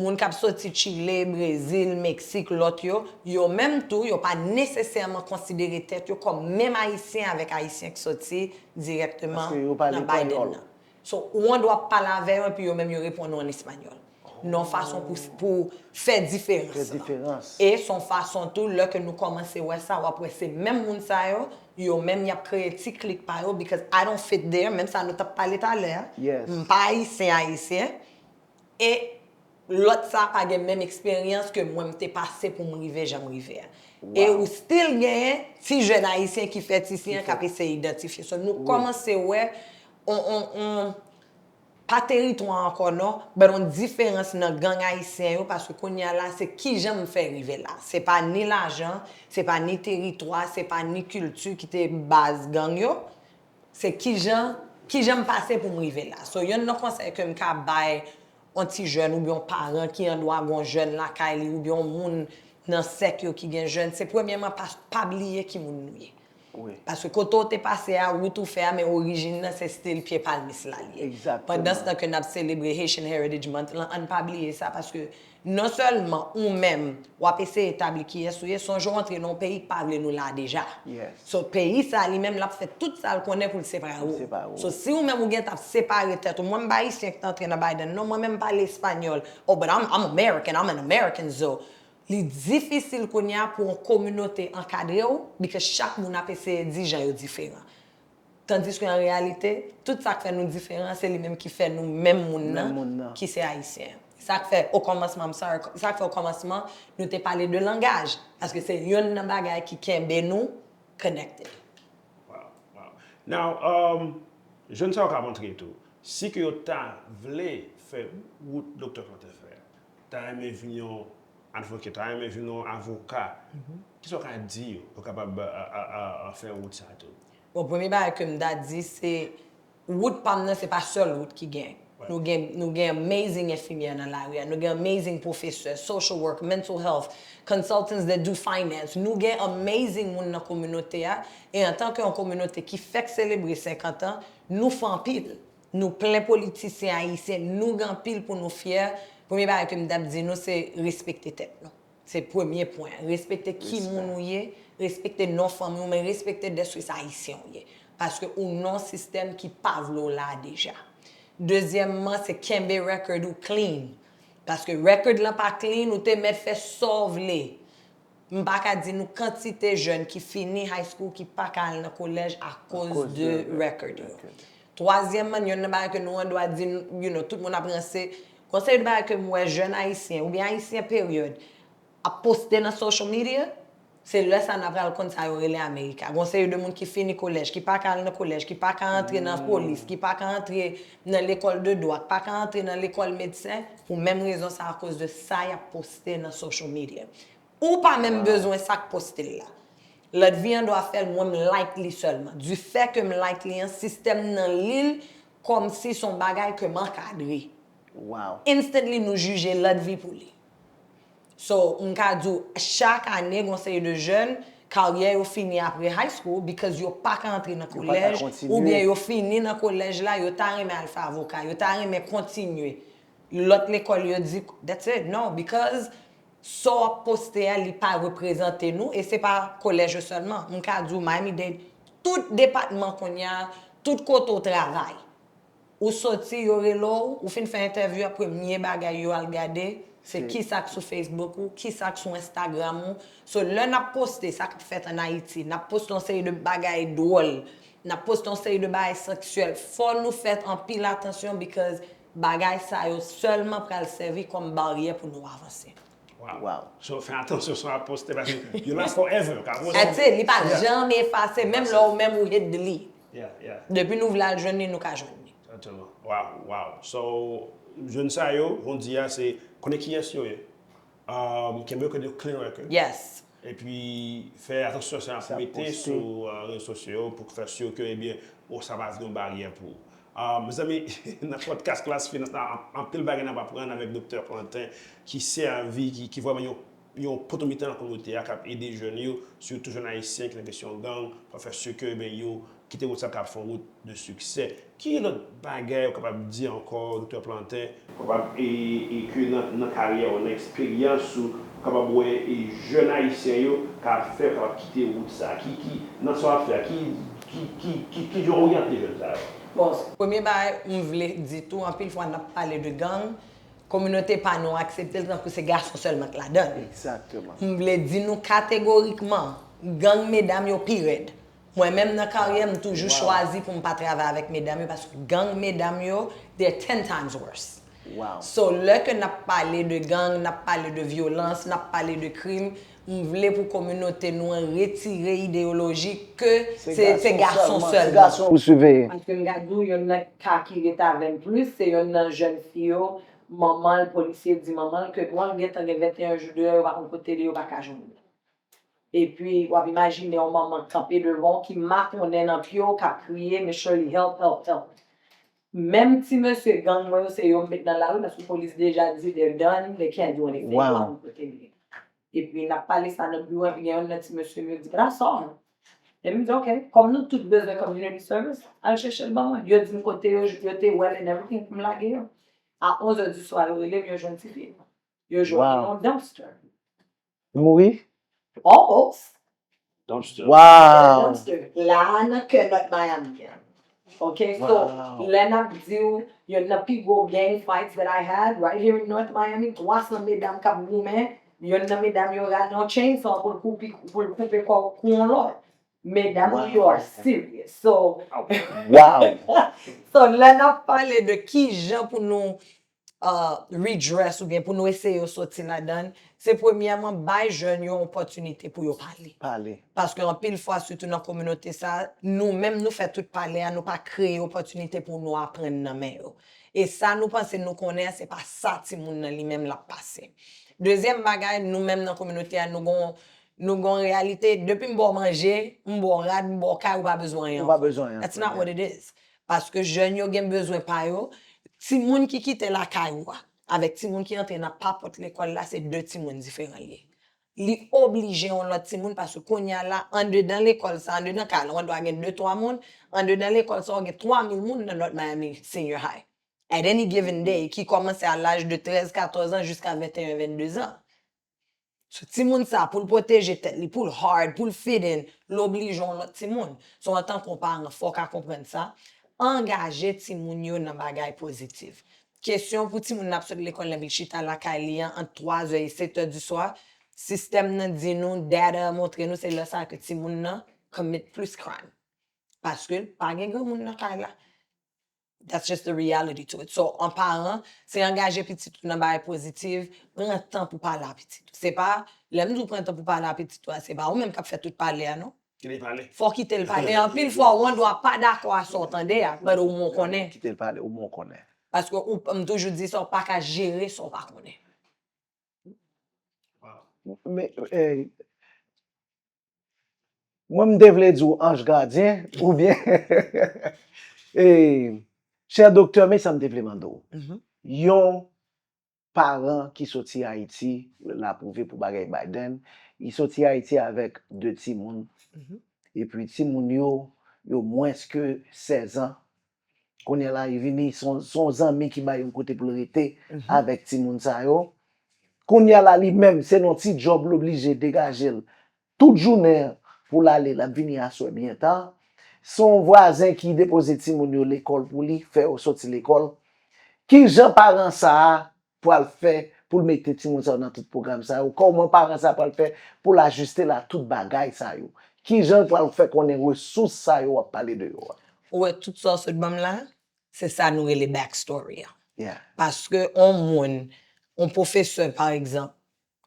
Moun k ap soti Chile, Brezil, Meksik, lòt yo, yo menm tou, yo pa nesesèman konsidere tèt yo kòm menm Ayisyen avèk Ayisyen k soti dirèkteman nan Biden nan. So, ou andwa ap pale avè yo, epi yo menm yo reponn ou an espanyòl. Nan yon fason pou, pou fè diferans lan. E se yon fason tou, lè ke nou kòmanse wè sa, w ap wè se menm moun sa yo, yo menm y ap kreye ti klik pa yo, because I don't fit there, menm sa nou t ap pale talè a. M pa Ayisyen, Ayisyen. E lòt sa pa gen menm eksperyans ke mwen m te pase pou m rive jan m rive a. E ou still genyen ti jèn Ayisyen ki fèt isi an k ap eseye idantifye. So, nou kòmanse wè on, on, on, pa teritwa ankò non, but on diferans nan gang ayisyen yo, paske kounye a la, se kijan m fè rive la. Se pa ni lajan, se pa ni teritwa, se pa ni kilti ki te baz gang yo. Se kijan, kijan m pase pou m rive la. So, yonn nan konsèy ke m ka bay on ti jèn oubyen on paran ki andwa gon jèn lakay li oubyen on moun nan sèk yo ki gen jèn, se premyèman pa, pa bliye ki moun nou ye. Paske kote w te pase a, wout ou fè a, men orijin nan se still pye palmis la li ye. Pandanstan ke n ap selebre Haitian Heritage Month lan, ann pa bliye sa, paske non sèlman ou menm, w ap eseye etabli kiyès ou ye, sonje w antre nan yon peyi k pa vle nou la deja. So, peyi sa li menm, l ap fè tout sa l konnen pou l separe w. So, si ou menm ou gentan ap separe tèt ou, mwen m pa Ayisyen ki t antre nan Biden, non, mwen menm m pale espanyòl. Oh, but I'm, I'm American, I'm an American, so. Li difisil kounye a pou yon kominote ankadre w, because chak moun ap eseye di jan yo diferan. Tandiske an reyalite, tout sa k fè nou diferan, se li menm ki fè nou menm moun nan, ki se Ayisyen an. Sa k fè, okòmansman, I'm sorry, sa k fè okòmansman, nou te pale de langaj, paske se yonn nan bagay ki kenbe nou connected. Wow, wow. Now, um, jèn sa yo k ap antre tou, si ke yo ta vle fè wout Doktè Flotter fè a, ta renmen vin yon advocate, ta renmen vin yon avoka, kisa w ka di yo pou kapab a, a, a, a fè wout sa tou? Bon, premye bagay ke m ta di se, wout pa m nan se pa sèl wout ki gen. Nou gen, nou gen amazing enfimyè nan lari a, nou gen amazing pwofesè, social work, mental health, consultants that do finance. Nou gen amazing moun nan kominote a, e antanke yon kominote ki fèk selebre senkant an, nou fè anpil. Nou plen politisyen ayisyen, nou gen anpil pou nou fyè. Premye bagay ke m t ap di nou se respekte tèt nou. Se premye pwen an. Respekte ki moun ou ye, respekte non fanmi w, men respekte dèske se Ayisyen w ye. Paske ou nan yon sistèm ki pa vle w la a deja. Dezyèmman, se kenbe record ou clean. Paske record lan pa clean, ou te mèt fè sa w vle. M pa ka di nou kantite jèn ki fini high school ki pa ka al nan kolèj akoz de record yo. Twazyèmman, yonn nan bagay ke nou andwa di, you know, tout moun ap ranse. Gon seri de bagay ke m wè jèn ayisyen, oubyen ayisyen peryòd, ap poste nan social media, se lè sa n a pral konn sa yo rele America. Gon seri de moun ki fini kolèj, ki pa ka al nan kolèj, ki pa ka antre nan polis, ki pa ka antre nan lekòl de dwa, ki pa ka antre nan lekòl medsen, pou menm rezon sa, akoz de sa y ap poste nan social media. Ou pa menm bezwen sa k poste l la. Lòt vi an dwa fè l, mwen m like li sèlman. Du fait que m like li an, sistèm nan li l kòmsi se yon bagay ke m ankadre. Instantly, nou jije lòt vi pou li. So, m ka di w, chak ane, gon seri de jèn, karyè yo fini apre high school, because yo pa ka antre nan kolèj, oubyen yo fini nan kolèj la, yo ta renmen al fè avoka, yo ta renmen kontinye. Lòt lekòl yo di, that's it, no, because sa w ap poste a, li pa reprezante nou, e se pa kolèj yo sèlman. M ka di w, Miami-Dade, tout depatman kounye a, tout kote w travay. Ou soti, yo rele w, ou fin fè entèvyou a, premye bagay yo al gade, se kisa k sou Facebook ou, kisa k sou Instagram ou. So, lè n ap poste sa k ap fèt ann Ayiti, n ap poste yon seri de bagay dwòl, N ap poste yon seri de bagay seksyèl. Fò nou fè anpil atansyon because bagay sa yo sèlman pral sèvi kòm baryè pou nou avanse. Wow. So, fè atansyon sa w ap poste paske yo la forever. Ka poste. That's it. Li pa janm efase, menm lè ou menm ou hit delete. Yeah, yeah. Depi nou vle al jwenn li, nou ka jwenn li. Exactement. Wow, wow. So, jèn sa yo, jodi a, se konnen kiyès yo ye. Um, kenbe yo ke de clean record. Yes. Epi fè atansyon sa pou mete sou uh, rezo sosyo yo pou fè si ke ebyen ou sa pa vin yon baryè pou ou. Uh, mezanmi, nan podcast Class Finance la, anpil bagay n ap aprann avèk Doktè Plantin ki sèvi, ki, ki vrèman yon yon poto mitan nan kominote a k ap ede jèn yo, sitou jèn ayisyen ki nan kesyon gang, pou fè si ke ben, yo kite wout sa k ap fè yon wout de siksè. Ki lòt bagay ou kapab di ankò, Doktè Plantin, ou kapab e, e ke nan, nan karyè ou, nan eksperyans ou, ou kapab wè e jèn ayisyen yo k ap fè, k ap kite wout sa, ki, ki nan sa w ap fè, ki, ki, ki, ki, ki jan w oryante jèn sa yo? Bon, premye bagay m vle di tou, anpil fwa n ap pale de gang, kominote pa nou aksepte l tankou se gason sèlman k ladan l. Exactement. M vle di nou kategorikman, gang medam yo pi rèd. Mwen menm nan karyè m toujou chwazi pou m pa travay avèk medam yo paske gang medam yo, they're ten times worse. Wow. So lè ke n ap pale de gang, n ap pale de vyolans, n ap pale de krim, m vle pou kominote nou an retire ideyoloji ke se se gason sèlman. Pou siveye. Paske m ka di w, yonn nan ka ki rete avè m plis, se yonn nan jèn fi yo, manman l, polisye di manman l ke bon, l gentan gen venteyen jou deyò, yo pa konn kote li, yo pa ka jwenn li. Epi, w ap imajine yon manman kanpe devan w ki makonnen nan pye w, k ap kriye, Miss Shirley, help, help, help. Menm ti mesye gang mwen yo, se yo m met nan lari, paske polis deja di, they're done, they can't do anything, yo pa konn kote li ye. Epi, n ap pale sa nan biwo, epi gen youn nan ti mesye m yo di, but I saw him. Epi m di, ok, kòm nou tout bezwen community service, al chèche l ban mwen. Yo di m kote yo, yo te wè l and everything, pou m lage yo. A onz è di swa, yo rele m, yo jwenn tifi. Yo jwenn yon dumpster. Mouri? Almost. Dumpster. Wow. Dumpster. La a nan kè North Miami an. Ok, so, lè n ap di w, yonn nan pi gwo gang fights that I had right here in North Miami, twa san medam k ap goumen, yonn nan medam yo rale yon chainsaw pou l koupe, pou l koupe kò kou yon lòt. Medam, you are serious. So, Wow. So, lè n ap pale de ki jan pou nou uh, redress oubyen pou nou eseye soti ladan l, se premyèman bay jèn yo opòtinite pou yo pale. Pale. Paske anpil fwa, sitou nan kominote sa, nou menm nou fè tout pale a, nou pa kreye opòtinite pou nou aprann nan men yo. E sa nou panse nou konnen an, se pa sa timoun nan li menm l ap pase. Dezyèm bagay, nou menm nan kominote a, nou gon nou gon reyalite, depi m ba w manje, m ba w rad, m ba w kay, ou pa bezwen anyen Ou pa ankò. Bezwen anyen That's not what it is. Paske jèn yo gen bezwen pa yo. Timoun ki kite lakay ou a, avèk timoun ki antre nan papòt lekòl la, se de timoun diferan l ye. Li oblije yon lòt timoun paske kounye a la, andedan lekòl sa, andedan kay la, w dwa gen de twa moun, andedan lekòl sa, w gen twa mil moun nan North Miami Senior High. At any given day, ki kòmanse a laj de trèz, katòz an jiska venteyen, venndezan. So, timoun sa, pou l pwoteje tèt li, pou l hard, pou l fit in, l oblije yon lòt timoun. So, antanke yon paran, fò w ka konprann sa. Angaje timoun yo nan bagay pozitif. Kesyon pou timoun nan ap sot lekòl la epi l chita lakay li an ant twazè e setè di swa, sistèm nan di nou, data montre nou, se lè sa a ke timoun nan commit plis crime. Paske pa gen granmoun nan kay la. That's just the reality to it. So, an paran, se angaje pitit ou nan bagay pozitif, pran tan pou pale a pitit ou. Se pa, lè m di w pran tan pou pale a pitit ou a, se pa ou menm k ap fè tout pale a, non. Kite l pale. Fò w kite l pale. Anpil fwa, ou an dwa pa dakò a sa w tande a, but omwen w konnen. Kite l pale, omwen w konnen. Paske ou, m toujou di sa, w pa ka jere sa w pa konnen. Men, eh, mwen, m te vle di w anj gadyen, oubyen, eh, chè doktè, men sa m te vle mande w. Yon paran ki soti Ayiti, l apwouve pou bagay Biden, li soti Ayiti avèk de timoun. Epi timoun yo, yo mwens ke sèz an. Kounye a la, li vini, se yon, se yon zanmi ki ba yon kote pou l rete avèk timoun sa yo. Kounye a la, li menm, se nan ti djòb l oblije degaje l tout jounen an pou l ale, l ap vini aswè byen ta. Se yon vwazen ki depoze timoun yo lekòl pou li, fè yo soti lekòl. Ki jan paran sa a pral fè pou l mete timoun sa yo nan tout pwogram sa yo? Kòman paran sa a pral fè pou l ajiste l a tout bagay sa yo? Kijan l pral fè konnen resous sa yo w ap pale de yo a? Ou wè tout sa w sot ban m la, se sa nou rele backstory an. Paske on moun, on pwofesè pa egzanp,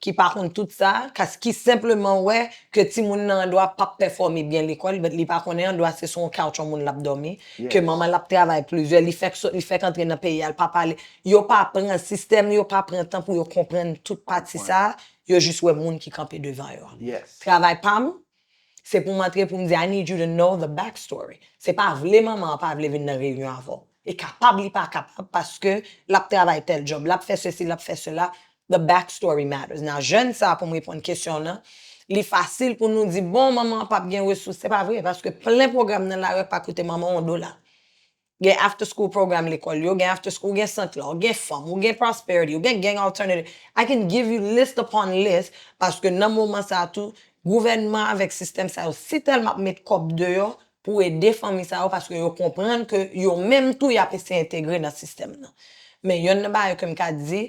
ki pa konn tout sa, kas ki senpleman wè ke timoun nan andwa p ap pèfòme byen lekòl, but li pa konnen andwa se sou yon couch yon moun l ap dòmi, ke manman l ap travay plizyè, li fèk sot, li fèk antre nan peyi a, l pa pale. Yo pa pran sistèm, yo pa pran tan pou yo konprann tout pati sa, yo jis wè moun ki kanpe devan yo. Travay pa m, se pou m antre pou m di, I need you to know the backstory. Se pa vle manman an pa vle vin nan reyinyon avè w. E kapab li pa kapab paske l ap travay tèl djòb, l ap fè sesi, l ap fè sela. The backstory matters. Now, jèn sa a, pou m reponn kesyon w nan, li fasil pou nou di, bon, manman an p ap gen resous. Se pa vre, paske plen pwogram nan lari pa koute manman w yon dola. Gen after school program lekòl yo, gen after school, ou gen sant la, ou gen fanm, ou gen prosperity, ou gen gang alternative. I can give you list upon list, paske nan moman sa a tou, gouvènman avèk sistèm sa yo si tèlman ap met kòb deyò pou ede fanmi sa yo, paske yo konprann ke yo menm tou y ap eseye entegre nan sistèm nan. Men yonn nan bagay ke m ka di,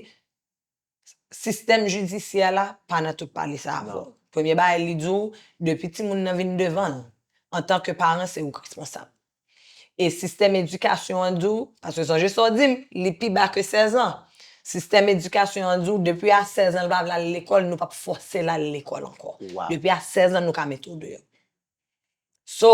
sistèm jidisyè la pa nan tout pale sa avè w. Premye bagay li di w, depi timoun nan vin devan l, antanke paran, se ou k responsab. E sistèm edikasyon an di w, paske sonje sa w di m, li pi ba ke sèz an. Sistèm edikasyon an di w, depi a sèz an, l pa vle al lekòl, nou p ap fòse l al lekòl ankò. Depi a sèz an, nou ka mete w deyò. So,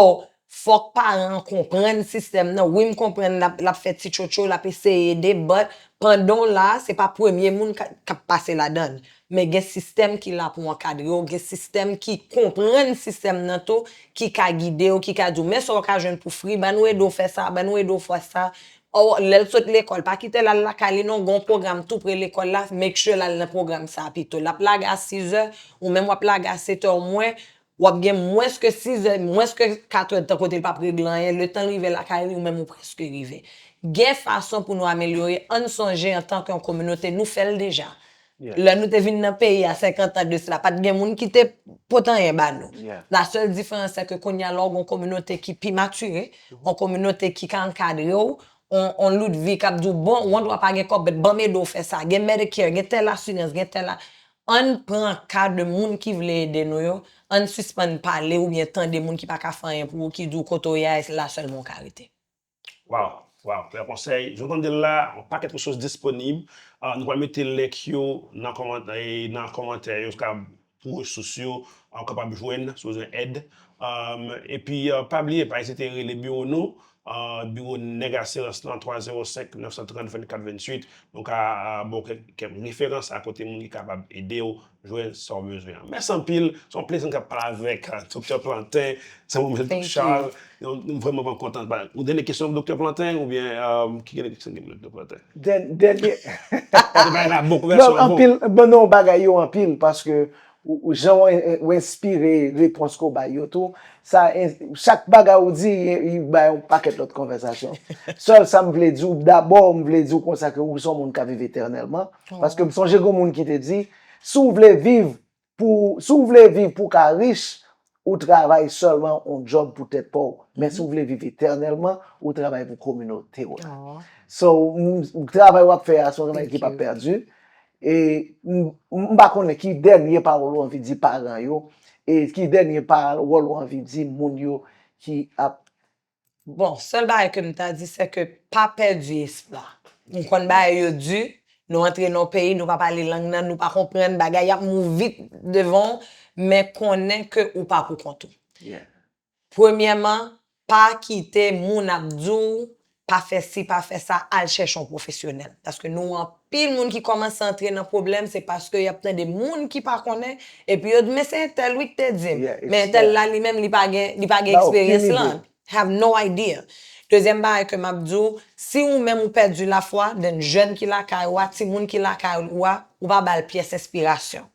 fòk paran an konprann sistèm nan. Wi, m konprann l ap, l ap fè ti tchotcho, l ap eseye ede, but pandan w la, se pa premye moun k ap pase ladan l. Men gen sistèm ki la pou ankadre w, gen sistèm ki konprann sistèm nan tou, ki ka gide w, ki ka di w, men sa w ka jwenn pou fri, ban nou ede w fè sa, ban nou ede w fè sa. Or, lè l sot lekòl, pa kite l al lakay li non, gen yon pwogram tou pre lekòl la, make sure l al nan pwogram sa a pito. L ap lage a sizè, ou menm w ap lage a setè omwen, w ap gen mwens ke sizè, mwens ke katrè tan kote l p ap regle anyen, letan l rive lakay li, ou menm ou prèske rive. Gen fason pou nou amelyore, ann sonje antanke yon kominote, nou fè l deja. Lè nou te vin nan peyi a senkant an de sila, pa t gen moun ki te pote anyen ba nou. La sèl diferans se ke kounye a la w gen yon kominote ki pi matire, yon kominote ki ka ankadre w, yon, yon Ludvig k ap di w, bon, ou andwa pa gen kòb, but ban m ede w fè sa. Gen Medicare, gen tèl asirans, gen tèl a, ann pran ka de moun ki vle ede nou yo, ann sispann pale oubyen tande moun ki pa ka fè anyen pou ou, ki di w kote w ye a, e se la sèlman w ka rete. Wow, wow, bèl konsèy. Jan w tande l la, yon pakèt resous disponib. Ah, nou pral mete link yo nan kòmantè, nan kòmantè yo, ka pou resous yo, ah, w kapab jwenn, si w bezwen èd. Um, epi, ah, pa bliye, pa ezite rele biwo nou, ah, biwo Nèg Asirans lan, twa zewo senk, nèf san trant, vennkat venntuit. Nou ka, ah, ba w kèk, kèk referans a kote moun ki kapab ede w jwenn sa w bezwen an. Mèsi anpil. Se yon plezi n ap pale avèk, ah, Doktè Plantin, se mwen menm Charles. Nou, nou vrèman kontan. Ba, yon dènye kesyon, Doktè Plantin, oubyen, ah, ki dènye kesyon gen pou Doktè Plantin? Dèn-, dènye. Bagay la bon, konvèsasyon la bon. Anpil, bon, non, bagay yo anpil, paske ou, ou, jan w, ou enspire repons ke w bay yo tou, sa, en-, chak bagay ou di, li bay yon pakèt lòt konvèsasyon. Sèl sa m vle di w, dabò, m vle di w konsa ke ou se yon moun k ap viv etènèlman, paske m sonje gen moun ki te di, si w vle viv pou, si w vle viv pou w ka rich, ou travay sèlman yon djòb pou tèt pa w. Men si w vle viv etènèlman, ou travay pou kominote w la. So, m, travay w ap fè a, se yon travay ki p ap pèdi. E m, m pa konnen ki dènye pawòl ou anvi di paran yo, e ki dènye pawòl ou anvi di moun yo ki ap Bon, sèl bagay ke m ta di, se ke pa pèdi espwa. M konn bagay yo di, nou antre nan yon peyi, nou pa pale lang nan, nou pa konprann, bagay ap move vit devan w, men konnen ke ou pa pou kont ou. Premyèman, pa kite moun ap di w, pa fè si, pa fè sa, al chèche yon pwofesyonèl. Paske nou anpil moun ki kòmanse antre nan pwoblèm, se paske y ap tande moun ki pa konnen, epi yo di, men se entèl wi ki te di m. Men entèl la, li menm, li pa gen, li pa gen eksperyans lan. Have no idea. Dezyèm bagay ke m ap di w, si ou menm ou pèdi lafwa, then jèn ki lakay ou a, timoun ki lakay ou a, ou pa ba l pyès enspirasyon.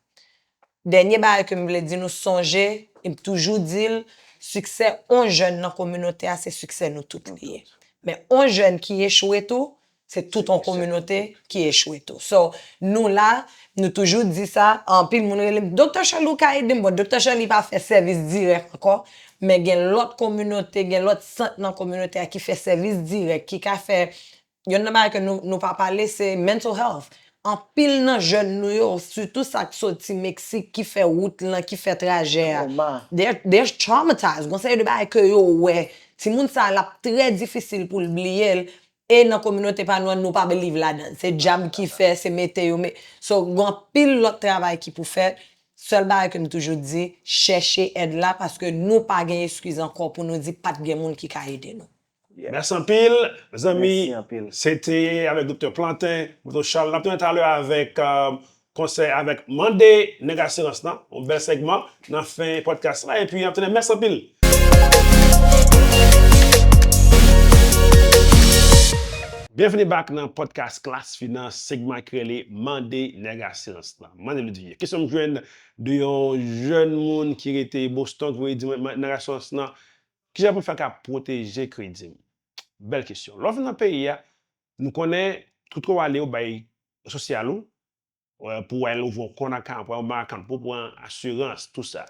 Dènye bagay ke m vle di nou, sonje, e m toujou di l, siksè on jèn nan kominote a, se siksè nou tout li ye. Men on jèn ki echwe tou, se tout on kominote ki echwe tou. So, nou la, nou toujou di sa, anpil moun rele m, Doktè Charles, ou ka ede m? Bon, Doktè Charles, li pa fè sèvis dirèk ankò, men gen lòt kominote, gen lòt sant nan kominote a ki fè sèvis dirèk, ki ka fè, yonn nan bagay ke nou, nou pa pale, se mental health. anpil nan jèn nou yo, sitou sa k soti Meksik, ki fè wout lan, ki fè trajè a, they're, they're traumatized. Gon seri de bagay ke yo wè. Timoun sa l ap trè difisil pou l bliye l. E nan kominote pa nou an, nou pa believe ladan l. Se djab ki fè, se mete yo. Me, so, gon anpil lòt travay ki pou fèt. Sèl bagay ke m toujou di, chèche èd la, paske nou pa gen eskiz ankò pou nou di pa t gen moun ki ka ede nou. Mèsi anpil, mezanmi. Se te avèk Doktè Plantin, Doktè Charles. N ap tounen talè avèk konsèy, avèk mande nèg asirans lan, yon bèl segman nan fen podcast la, epi n ap tounen. Mèsi anpil. Byenvini back nan podcast Klas Finans, segman ki rele Mande Nèg Asirans lan. Mande Ludivie. Kesyon m jwenn de yon jèn moun ki rete Boston ki voye di mwen, nèg asirans lan, kijan pou m fè ka pwoteje kredi m? Bèl kesyon. Lè w vin nan peyi a, nou konnen tout kote w ale, yo bay sosyal ou, pou w al ouvri yon kont account, pou w al ouvri yon account, pou w pran asirans, tou sa.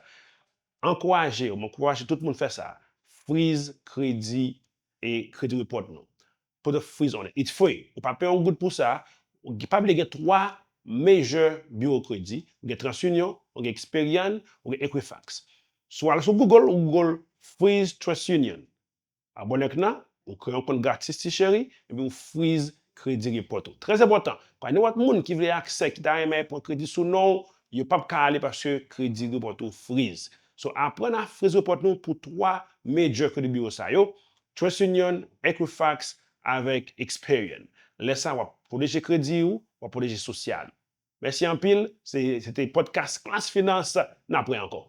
Ankouraje yo, m ankouraje tout moun fè sa. Freeze kredi e credit report nou. Put a freeze on it. It's free. Ou pa peye yon goud pou sa. Ou pa bliye gen twa major biwo kredi. Ou gen TransUnion, ou gen Experian, ou gen Equifax. Si w al sou Google, ou Google freeze TransUnion. Abòne ak nan, ou kreye yon kont gratis ti cheri, epi ou freeze credit report ou. Trè enpòtan. Paske nenpòt moun ki vle aksè, ki ta renmen pran kredi sou non w, yo p ap ka ale paske credit report ou freeze. So, aprann a freeze report nou pou twa major credit bureau sa yo, TransUnion, Equifax, avèk Experian. Lè sa, w ap pwoteje kredi ou, w ap pwoteje sosyal ou. Mèsi anpil, se, se te podcast Klas Finans, n ap wè ankò.